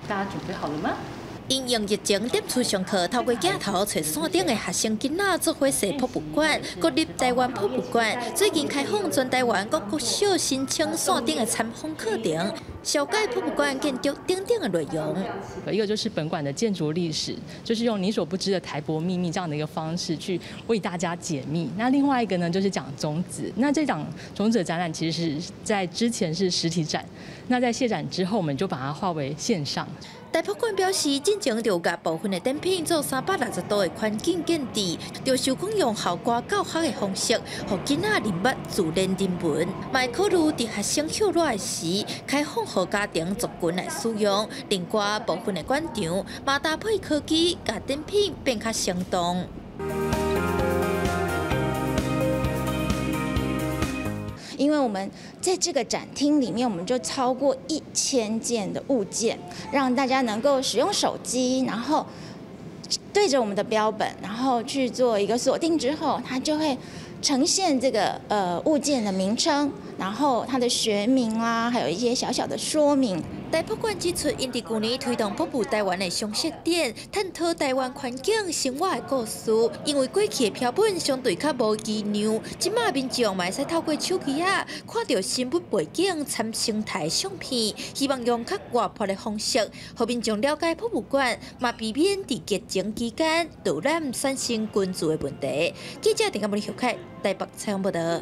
大家準備好了嗎？因應疫情踮厝上課，透過鏡頭揣線頂的學生囡仔做伙踅博物館。國立臺灣博物館最近開放全臺灣各國小申請線頂的參訪課程，紹介博物館建築等等的內容。一個就是本館的建築歷史，就是用你所不知的台博秘密這樣的一個方式去為大家解密。那另外一個呢，就是講種子。那這場種子的展覽其實是在之前是實體展，那在卸展之後，我們就把它化為線上。台博館表示，進前就有共部分的展品做360度的環境建置，就想講用校外教學的方式，予囡仔認捌自然人文。嘛會考慮佇學生歇熱的時，開放予家庭族群來使用。另外部分的館場嘛搭配科技，共展品變較生動。因為我們在這個展廳裡面，我們就超過1000件的物件，讓大家能夠使用手機，然後對着我們的標本，然後去做一個鎖定之後，它就會呈現這個物件的名稱，然後它的學名啦，還有一些小小的說明。台博館指出，𪜶佇舊年推動北部台灣的常設展，探討台灣環境生活的故事。因為過去的標本相對較無機量，這馬民眾嘛會使透過手機仔看著生物背景參生態相片，希望用較活潑的方式，予民眾了解博物館，嘛避免佇疫情期間導覽產生群聚的問題。記者鄭嘉文、許凱台北採訪報導。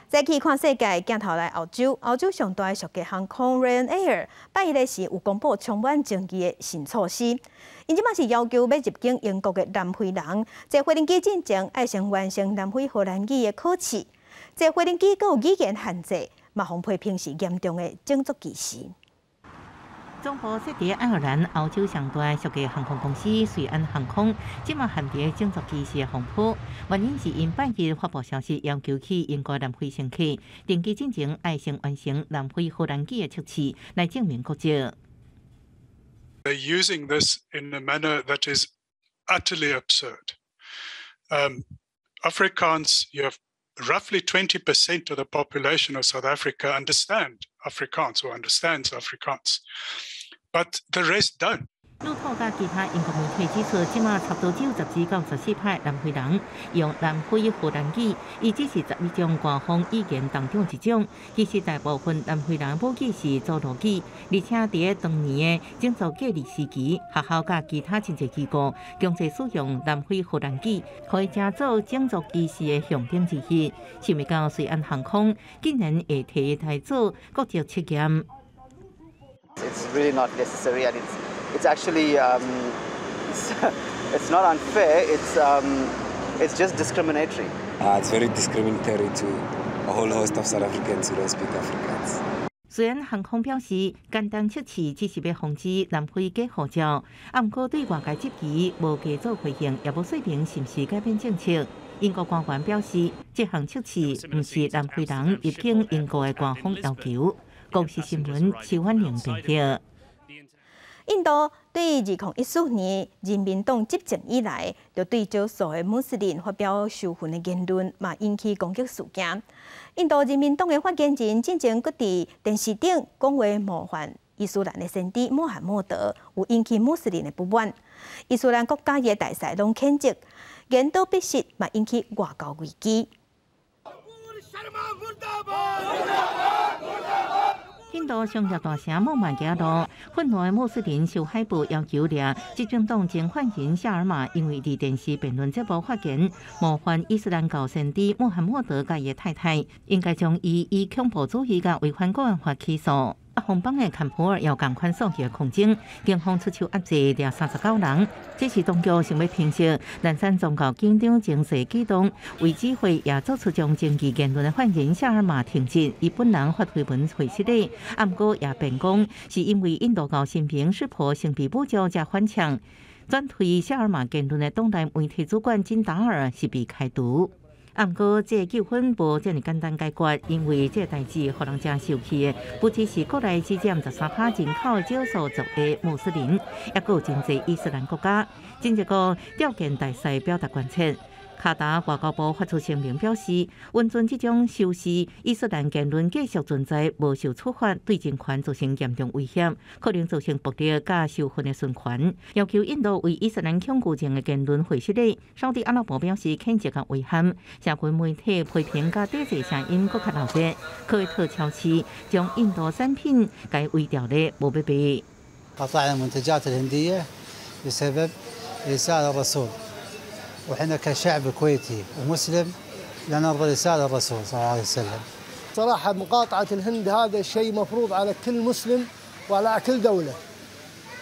再去看世界，鏡頭來歐洲，歐洲上大的俗價航空 Ryanair，拜一的時有公布充滿爭議的新措施。𪜶這馬是要求欲入境英國的南非人，坐飛機進前愛先完成南非荷蘭語的考試。坐飛機閣有語言限制，嘛予批評是嚴重的種族歧視。總部設佇愛爾蘭歐洲上大俗價航空公司瑞安航空，這馬陷佇種族歧視的風波。原因是𪜶拜日發布消息，要求去英國南非乘客登機進前愛先完成南非荷蘭語的測試，來證明國籍。 They're using this in a manner that is utterly absurd. Afrikaans, you have roughly 20% of the population of South Africa understand Afrikaans or understands Afrikaans, but the rest don't. 路透佮其他英國媒體指出，這馬差不多只有10至到14%南非人用南非荷蘭語，伊只是11種官方語言當中一種。其實大部分南非人母語是祖魯語，而且佇當年的種族隔離時期，學校佮其他真濟機構強制使用南非荷蘭語，可以成做種族歧視的象徵之一。想袂到瑞安航空竟然會提來做國籍測驗。 It's really not necessary, and it's actually it's not unfair. It's just discriminatory. It's very discriminatory to a whole host of South Africans who don't speak Afrikaans. 瑞安航空表示，簡單測試只是欲防止南非假護照，啊，毋過對外界質疑無加做回應，也無說明是毋是改變政策。英國官員表示，這項測試毋是南非人入境英國的官方要求。公視新聞徐婉玲編譯。印度對2014年人民黨執政以來，就對少數的穆斯林發表仇恨的言論，嘛引起攻擊事件。印度人民黨的發言人進前閣佇電視頂講話冒犯伊斯蘭的先知穆罕默德，有引起穆斯林的不滿。伊斯蘭國家的大使攏譴責，言多必失，嘛引起外交危機。印度商業大城孟買街路，憤怒的穆斯林受海報要求掠執政黨前發言人夏爾馬，因為佇電視辯論節目發言冒犯伊斯蘭教先知穆罕默德佮伊的太太，應該將伊以恐怖主義佮違反國安法起訴。紅邦的坎普爾有仝款數據的抗爭，警方出手壓制掠39人。這是當局想欲平息南山宗教緊張情勢舉動，為指揮也做出將爭議言論的發言人夏爾馬停職，伊本人發推文回失禮，啊，毋過也辯講是因為印度教神明濕婆性被侮辱才反嗆。轉推夏爾馬言論的黨內媒體主管金達爾是被開除。啊，毋過這個糾紛無遮爾簡單解決，因為這個代誌予人誠受氣的，不只是國內只佔13%人口的少數族裔穆斯林，抑閣有真濟伊斯蘭國家，真濟個吊見大使表達關切。卡達外交部發出聲明表示，允准這種仇視伊斯蘭言論繼續存在，無受處罰，對人權造成嚴重威脅，可能造成暴力佮仇恨的循環。要求印度為伊斯蘭恐懼症的言論回失禮。沙特阿拉伯表示譴責佮遺憾，社群媒體批評佮抵制聲音閣較鬧熱。科威特超市將印度產品共圍牢咧，無欲賣。 قاطعنا المنتجات الهندية بسبب إساءة الرسول، وحنا كشعب كويتي ومسلم لا نرضى الإساءة للرسول صلى الله عليه وسلم. صراحة مقاطعة الهند هذا شيء مفروض على كل مسلم وعلى كل دولة،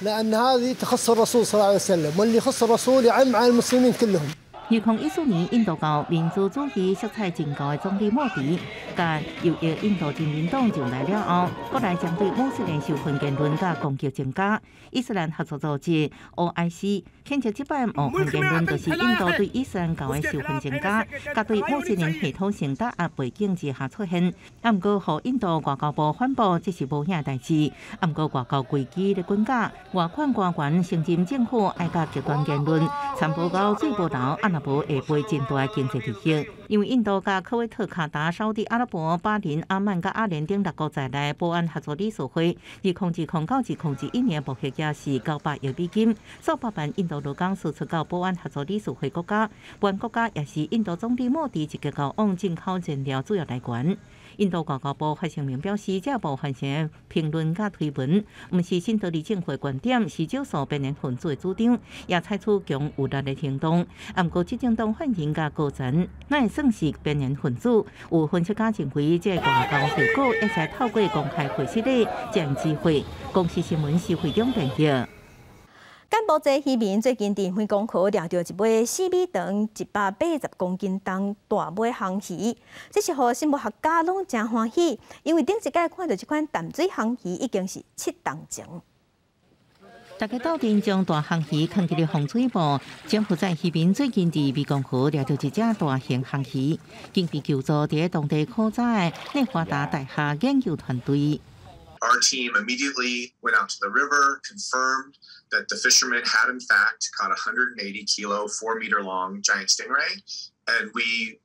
لأن هذه تخص الرسول صلى الله عليه وسلم، واللي يخص الرسول يعم على المسلمين كلهم. 2014年，印度教民族主义色彩真高的总理莫迪，佮右翼印度人民党上台了后，阁来针对穆斯林仇恨言论佮攻击增加。伊斯兰合作组织 OIC 谴责这摆冒犯言论，就是印度对伊斯兰教的仇恨增加，佮对穆斯林系统性打压背景之下出现。啊，毋过，予印度外交部反驳，这是无影代志。啊，毋过外交危机咧滚加，外款官员承认政府爱佮极端言论参无𠢕水无流，啊，若无会赔真大的经济利益。因为印度佮科威特、卡达、沙乌地阿拉伯、巴林、阿曼佮阿联等六国在内保安合作理事会，2020到2021年目标价是900亿美金，数百万印度劳工输出到保安合作理事会国家，保安国家也是印度总理莫迪积极交往进口燃料主要来源。印度外交部发声明表示，这部分的评论佮推文，毋是新德里政府的观点，是少数边缘分子的主张，也采取强有力的行动。啊，毋过执政党发言人佮高层，哪会算是边缘分子？有分析家认为，这个外交后果会使透过公开会议的这样机会。公视新闻是会长编译。柬埔寨渔民最近伫湄公河掠著一尾4米长、180公斤重大尾魟鱼，这是予生物学家拢真欢喜，因为顶一摆看到这款淡水魟鱼已经是7冬前。大家斗阵将大魟鱼囥伫咧防水布。柬埔寨渔民最近伫湄公河掠著一只大型魟鱼，经费救助伫当地考察的内华达大学研究团队。 Our team immediately went out to the river, confirmed that the fishermen had in fact caught a 180 kilo, 4 meter long giant stingray, and we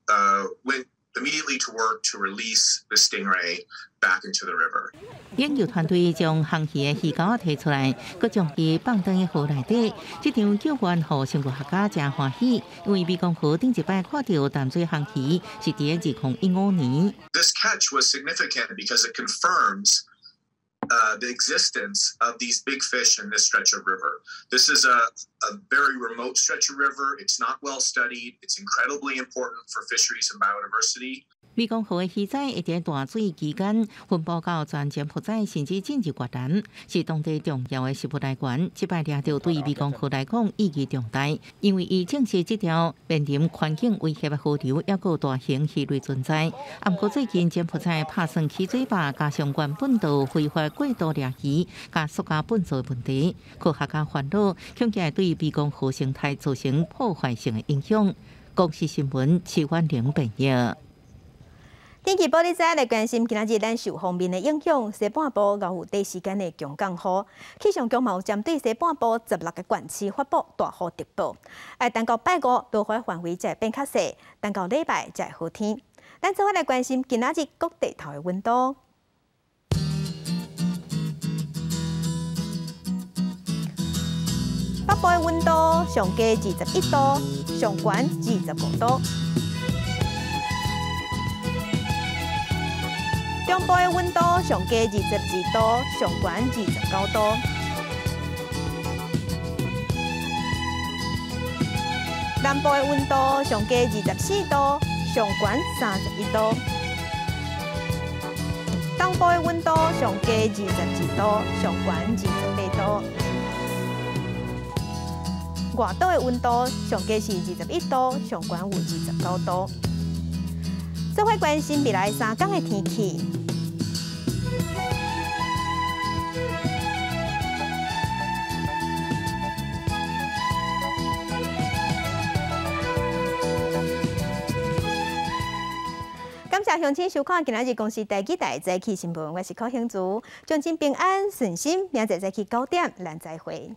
went immediately to work to release the stingray back into the river. 研究团队将魟鱼的鱼钩提出来，阁将伊放转去河内底。这场救援予生物学家真欢喜，因为湄公河顶一摆看著淡水魟鱼是伫2015年。 This catch was significant because it confirms the existence of these big fish in this stretch of river. This is a very remote stretch of river. It's not well studied. It's incredibly important for fisheries and biodiversity. 湄公河的鱼仔会伫大水期间分布到全柬埔寨，甚至进入越南，是当地重要的食物来源。这摆掠著对湄公河来讲意义重大，因为伊证实这条面临环境威胁的河流犹阁有大型鱼类存在。啊，毋过最近柬埔寨拍算起水坝，加上原本就非法过度掠鱼、佮塑胶粪扫的问题，科学家烦恼，恐惊会对湄公河生态造成破坏性的影响。公视新闻，徐婉玲编译。天气报你知来关心，今仔日咱受锋面的影响，西半部𠢕有短时间的强降雨。气象局嘛有针对西半部16个县市发布大雨特报。爱等到拜五，落雨范围才会变较细，等到礼拜才会好天。咱做伙来关心今仔日各地头的温度。北部的温度上低21度，上悬25度。中部的温度上低22度，上悬29度。南部的温度上低24度，上悬31度。东部的温度上低22度，上悬28度。外岛的温度上低是21度，上悬有29度。做伙关心未来3天的天气。感谢乡亲收看今仔日公视台语台早起新闻，我是柯兴竹，祝恁平安顺心，明仔载早起9点，咱再会。